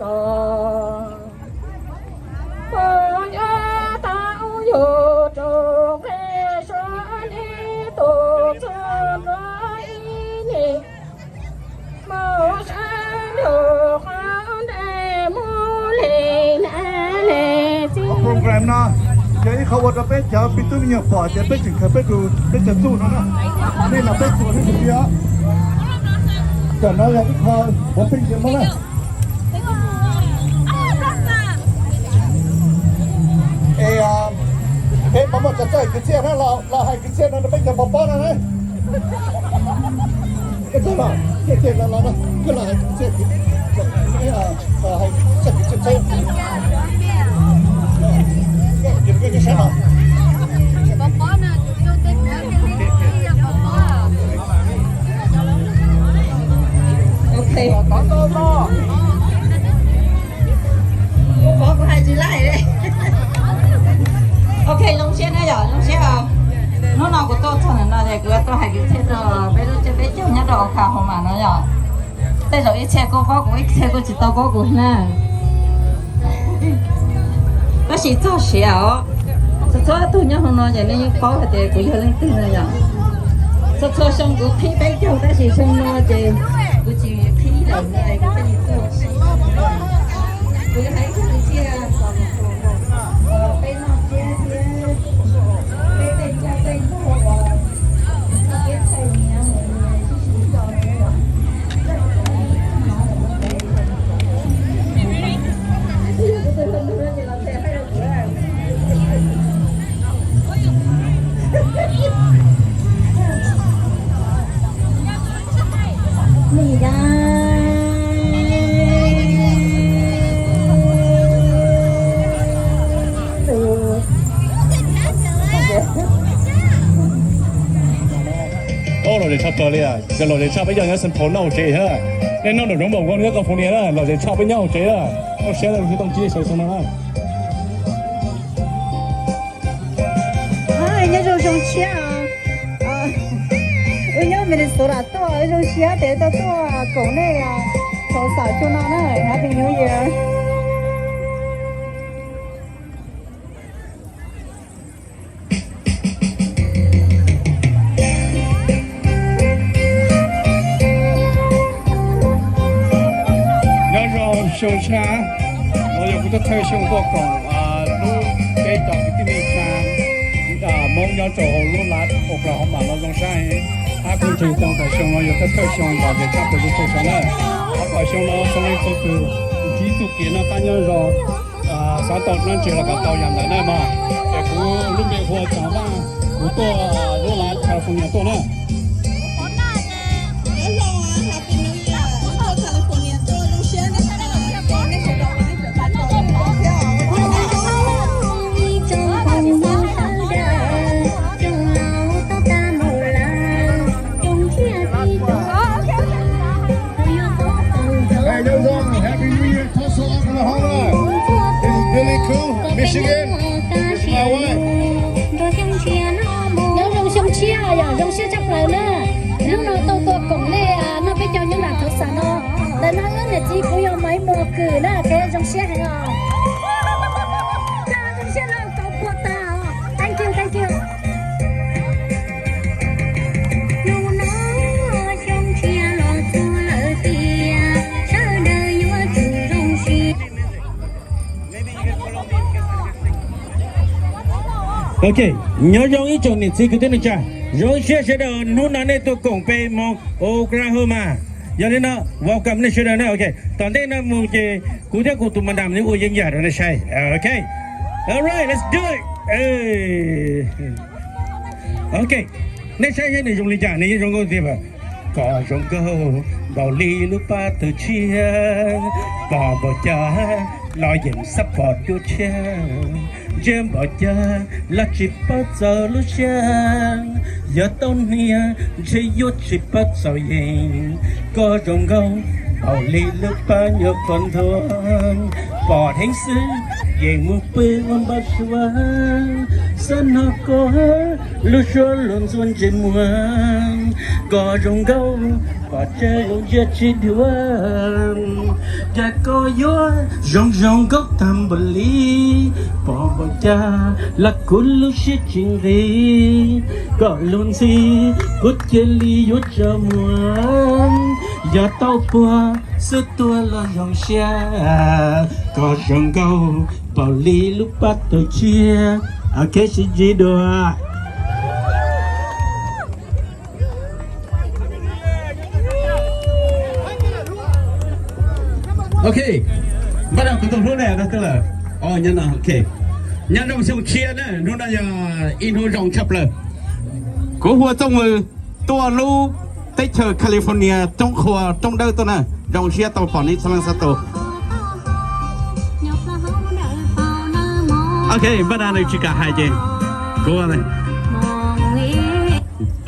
Program no yog ib qho ua rau peb cov pib tub me nyuam pom tias peb tseem khaws peb tus, peb cov txuj no na. Nej los peb txuas nej tus tiag. Tam no yog ib qho ua pheej xwm Hmoob na. Es peb mam muaj txoj hais kwv txhiaj na, los hais kwv txhiaj no rau peb cov pov pob no na. Koj txog los, tiag tiag los los, koj los hais kwv txhiaj, hais txoj kwv txhiaj txheeb. Ok. Kuv pov kuv hais tsis laij li. Ok, zoo siab na yom, zoo siab os. Hnub no kuv tuaj txog ntawm no ces kuv yuav tuaj hais kwv txhiaj rau peb lub tsiab peb caug nyob rau Oklahoma no yom. Tej zaum ib txhia kuj paub kuv, ib txhia kuj tsis tau paub kuv na. Tab sis txog siav os, txhua txhua tug nyob hauv no ces nej yeej paub hais tias kuv yog leej twg no yom. Txhua txhua xyoo kuv qhib peb caug tab sis xyoo no ces kuv tsis qhib lawm na, kuv thiaj li txog siav. Kuv yuav hais ib txog kwv txhiaj, peb noj tsiab thiab peb tej coj tej ntuag uas txoj kev txhais niam mus sib sib tso. Ub, lom zem tshaj plaws li, yog lom zem tshaj peb yog nyob Saint Paul noj hauv tsev thiab. Nej noj nram zoov npaum nkaus nyob California na, lom zem tshaj peb nyob hauv tsev na. Koj siab zoo sib tau ncib sawv xov no na. Nyob zoo zoo siab. Wb nyob Minnesota tuaj, zoo siab tias tau tuaj koom nej thaum xam xyoo no na. Happy New Year. Nyob zoo xyoo tshaj, no yog kuv thawj thawj xyoo tuaj koom lub peb cov kwv tij neej tsa Hmoob nyob rau hauv lub lav Oklahoma no zoo sab heev. Ab, kuv ntseeg tau kom xyoo no yog thawj thawj xyoo los ces tshaj plaws txhua xyoo na. Ab, kom xyoo no txhua leej txhua tus ntsib txuj kev noj qab nyob zoo, xav tau dab tsi los kom tau yam ntawd na mog. Es kuv lub npe hu ua Txoov Vaj, kuv tuaj lub lav California tuaj na. Hey, Yau Zong, Happy New Year, Tulsa, Oklahoma. This is Billy Coon, Michigan. This is my wife. Nyob zoo xyoo tshiab, yog zoo siab tshaj plaws na. Hnub no tau tuaj koom nej noj peb caug nyob nram Tulsa no. Ntawm no wb niam txiv kuv yog Maiv Muas Kws na, ces zoo siab heev os. Zoo siab no tau pua tas os. Thank you, thank you. Hnub no xyoo tshiab los txog lawm tiag, sawv daws yuav tsum zoo siab. Ok, nyob zoo ib tsoom niam txiv kwv tij neej tsa, zoo siab sawv daws hnub no nej tuaj koom peb hmoob Oklahoma. Yog li no, welcome nej sawv daws na. Ok, tom ntej no mus ces kuv thiab kuv tus madam yuav ua yeeb yam rau nej saib. Ok, alright, let's do it. Ok, nej saib saib nws zoo li cas, nws yeej zoo nkauj tiag. Koj zoo nkauj npaum li lub paj tawg tshiab, pom npaum cas los yeej xav pom dua tshiab, ntsia npaum cas los tsis paub txaus lub siab, yog tau hnia ntshe yuav tsis paub txaus yees. Koj zoo nkauj npaum li lub paj nyuag qhuav ntuag, pom dheev xwb yeej mus pw ua npau suav, xav hnov koj lub suab luag ntxuav ntsej muag. Koj zoo nkauj pom tsawg los ntsia tsis dhuav, cas koj Yuav zoo zoo nkauj tag npaum li, pom npaum cas los kuv lub siab tsis nqis, kom lub ntxhi kuv cia li yuav tso muag, yog tau puag xub tuag los zoo siab, kom zoo nkauj npaum li lub pab taug tsiab. Ok, sib ntsib dua. Ok, npaj no kuv tus hlub ne, nyob zoo xyoo tshiab na, hnub no yog ib hnub zoo tshaj plaws. Kuv hu ua Txooj Vws tuaj lub teb chaws California roob qhua roob dawb tuaj na, zoo siab tau pom nej txhua leej txhua tus. Ok, npaj no nws tsis kam hais ces kuv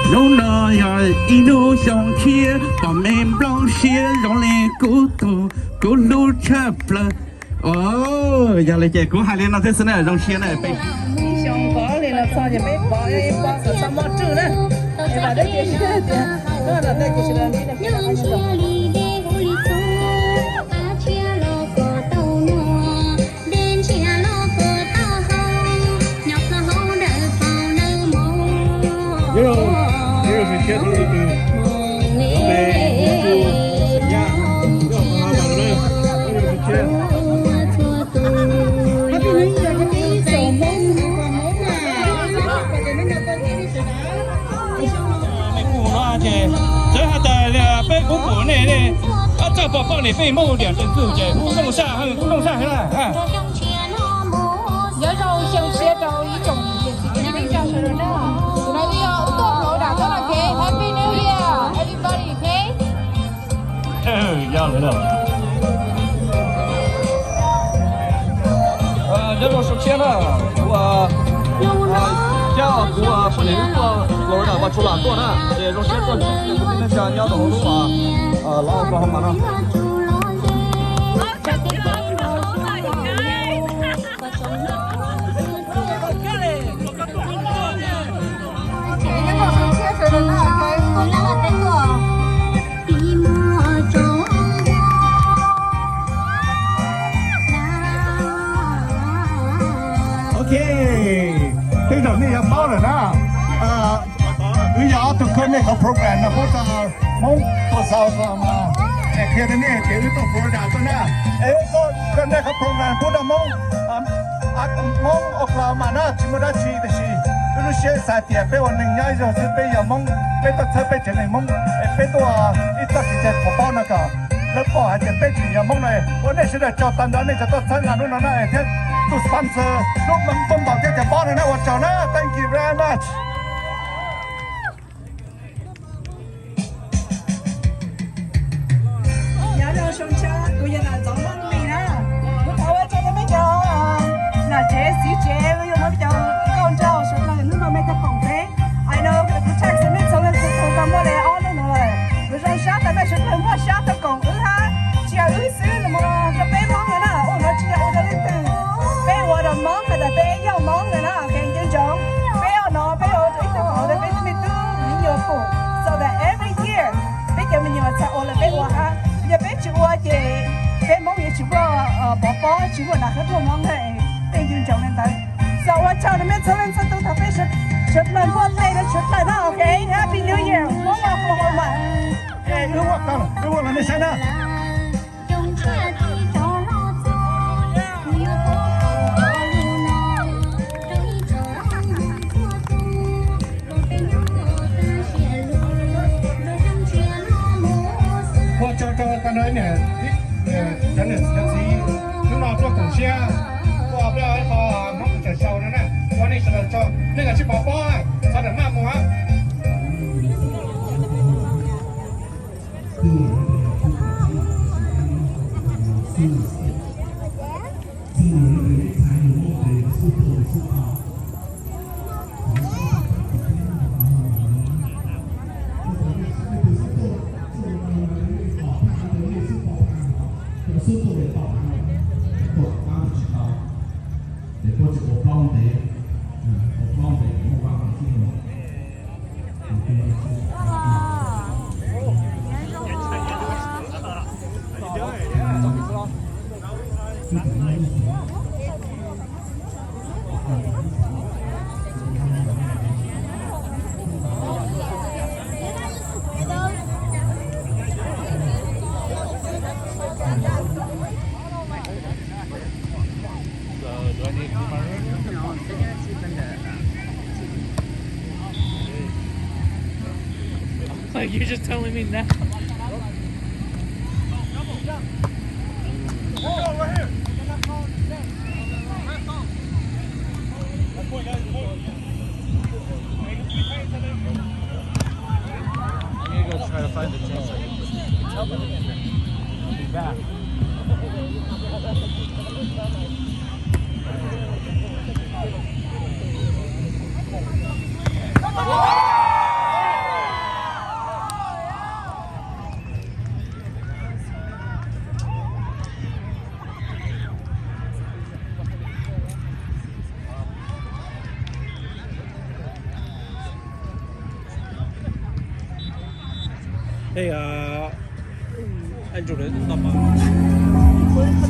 hnub no yog ib hnub xyoo tshiab, pom me nplooj siab zoo li kuv tus, kuv hlub tshaj plaws. Yog li ces kuv hais li no thiab xwb na, zoo siab na peb. Ib xyoo pom li no txog ces peb pom ib pob xov tooj mob rwj na, es vam thiab cia siab tias koj los tej ces sawv daws ntsib dua. Mej kuj no ces txawm has tas peb kuv pum nej, nej txawj pom poj niam peb muaj diam tes twg ces kuj zoo saj, kuj zoo saj heev na. Nyob zoo xyoo tshiab rau ib tsoom niam txiv kwv tij neej tsa sawv daws na. Kuv no yog tuaj Florida tuaj no, ok, Happy New Year everybody, ok. Yog lawm. Nyob zoo xyoo tshiab na, kuv, kuv poj niam wb tuaj Florida mas tshua lam tuaj na, ces zoo siab tuaj ntsib kwv tij neej tsa nyob rau hauv lub Los Oklahoma no. Ok, tej zaum nej yuav paub lawm na. Wb yog ob tug koj nej qhov program no pub rau Hmoob tuaj xaus mas, es qhia rau nej tias wb tuaj Florida tuaj na. Es wb koj nej qhov program pub rau Hmoob, Hmoob Oklahoma na, tsis muaj dab tsi tiam sis wb lub siab xav tias peb ua neeg nyob ib zaug xwb, peb yog Hmoob, peb tuaj txhawb peb tsev neeg Hmoob, es peb tuaj ib txoj kev cai qhov paub no kom lawv pom hais tias peb tseem yog Hmoob no. Ua nej sawv daws tsaug tag nrho nej cov tuaj txhawb nqa hnub no na, thiab tus sponsor lub tuaj npaum thiab cov pob no na, ua tsaug na, thank you very much. Nyob zoo xyoo tshiab, kuv yog Nam Ntxoov Mooj Lis na. Kuv thov ua tsaug rau peb cov nam tsev txiv tsev, yog peb cov nkauj nraug sawv daws hnub no mej tuaj koom peb. I know kuv thaij xwb mej txhua leej txhua tus tau muaj li ob lub no lawm. Kuv zoo sab tas mej sawv daws muaj sab tuaj koom wb hab, tsis yog wb xwb los rau peb Hmoob lawm na. Ua no tsis yog ua rau leej twg, peb ua rau Hmoob has tas peb yog Hmoob lawm na. Ok, nco ntsoov, peb ua no peb ua rau ib tug qhov uas peb me tub me nyuam pum, so that every year peb cov me nyuam txhaj ua li peb ua hab. Yog peb tsis ua ces peb Hmoob yuav tsis muaj pov pob, tsis muaj nam qhov tuaj Hmoob na. Peb nco ntsoov li ntawd. So ua tsaug rau mej txhua leej txhua tus thaum peb sawv dlawg npuaj teg rau sawv dlawg na. Ok, Happy New Year, Hmoob Oklahoma. Wb ua los nej saib na. Ua tsaug rau tag nrho niam, cov niam txiv hnub no tuaj koom siab, tuaj peb ua ib qho Hmoob Tsaws Sau no na, ua nej sawv daws tsaug, nej kav tsij pov pob, txhob rawm maj mus. So, do I need to do my room? No, send your receipt from the. Like, you're just telling me now. I'm gonna go try to find the change. Be back. Ej, a, ej, ntsum lawv tau mas. Ua tau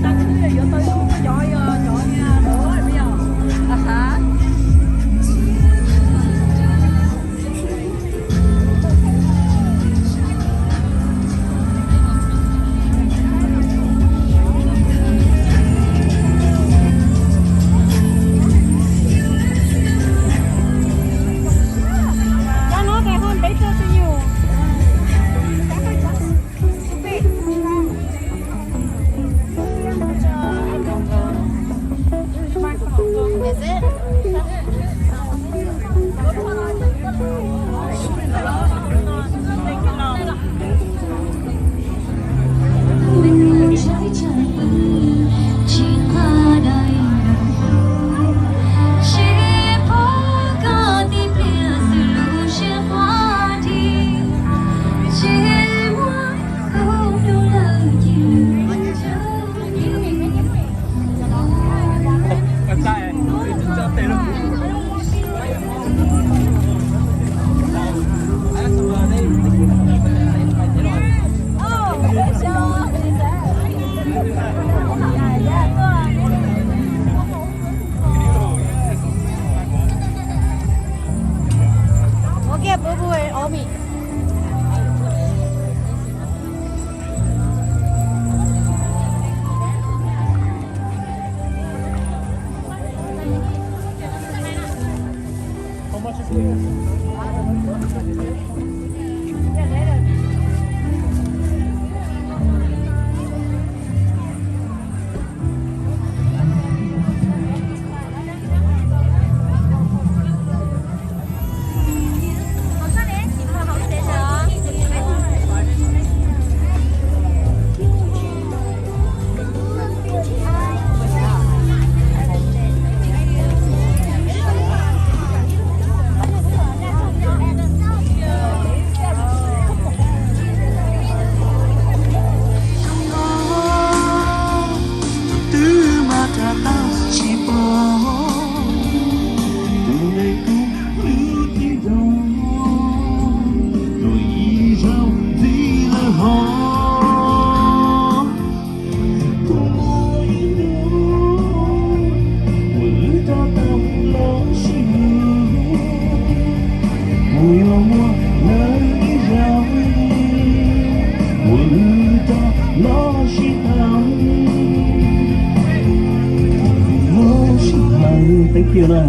yuav tau cov, cov, cov, aha. Twb mas rau tau tsis pom, tus neeg kuv hlub tsis zoo, tus ib zaug ntxiv lawm hos. Kuv muaj ib tug uas wb rov tau los sib hlub, kuv yuav muaj lawv ib zaug uas wb rov los sib tham. Los sib tham, thank you na.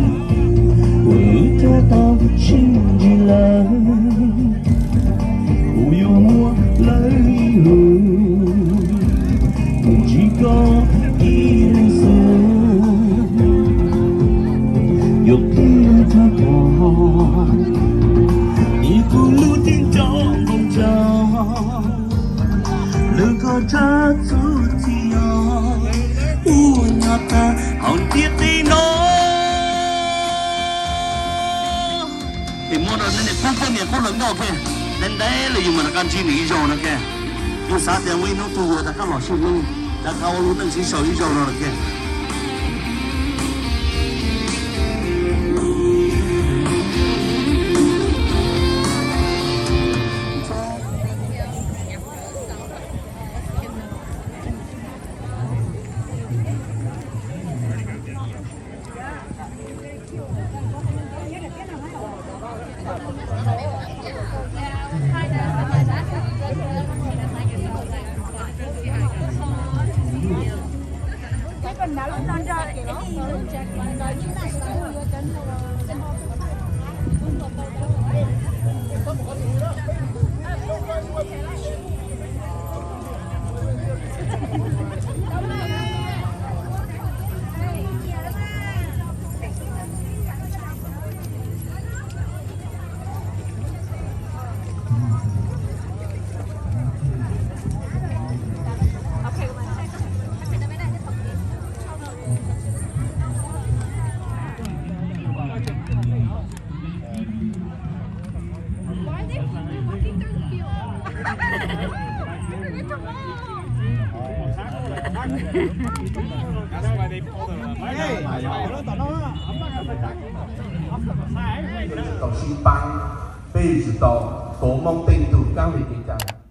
Kuv twb tau sib ntsib lawm, kuv yuav muaj lawv ib zaug, kuv tsis koj ib leeg xwb, yuav qhia txog koj, ib tug lub cev nco nkoos nco, lwm koj tsab txuj txi os, ua nyob tag hauv ntiaj teb no. Es muaj rau nej niam qub poj niam qub hluas nkauj thiab, ntev ntev los yus mam rov qab ntsib nws ib zaug no thiab. Yus xav tias muaj ib hnub twg yuav rov qab los sib hlub, rov qab ua lub neej sib sau ib zaug no lawm thiab. Peb tsis tau sib pab, peb tsis tau tuav Hmoob tej tug kab li kev cai.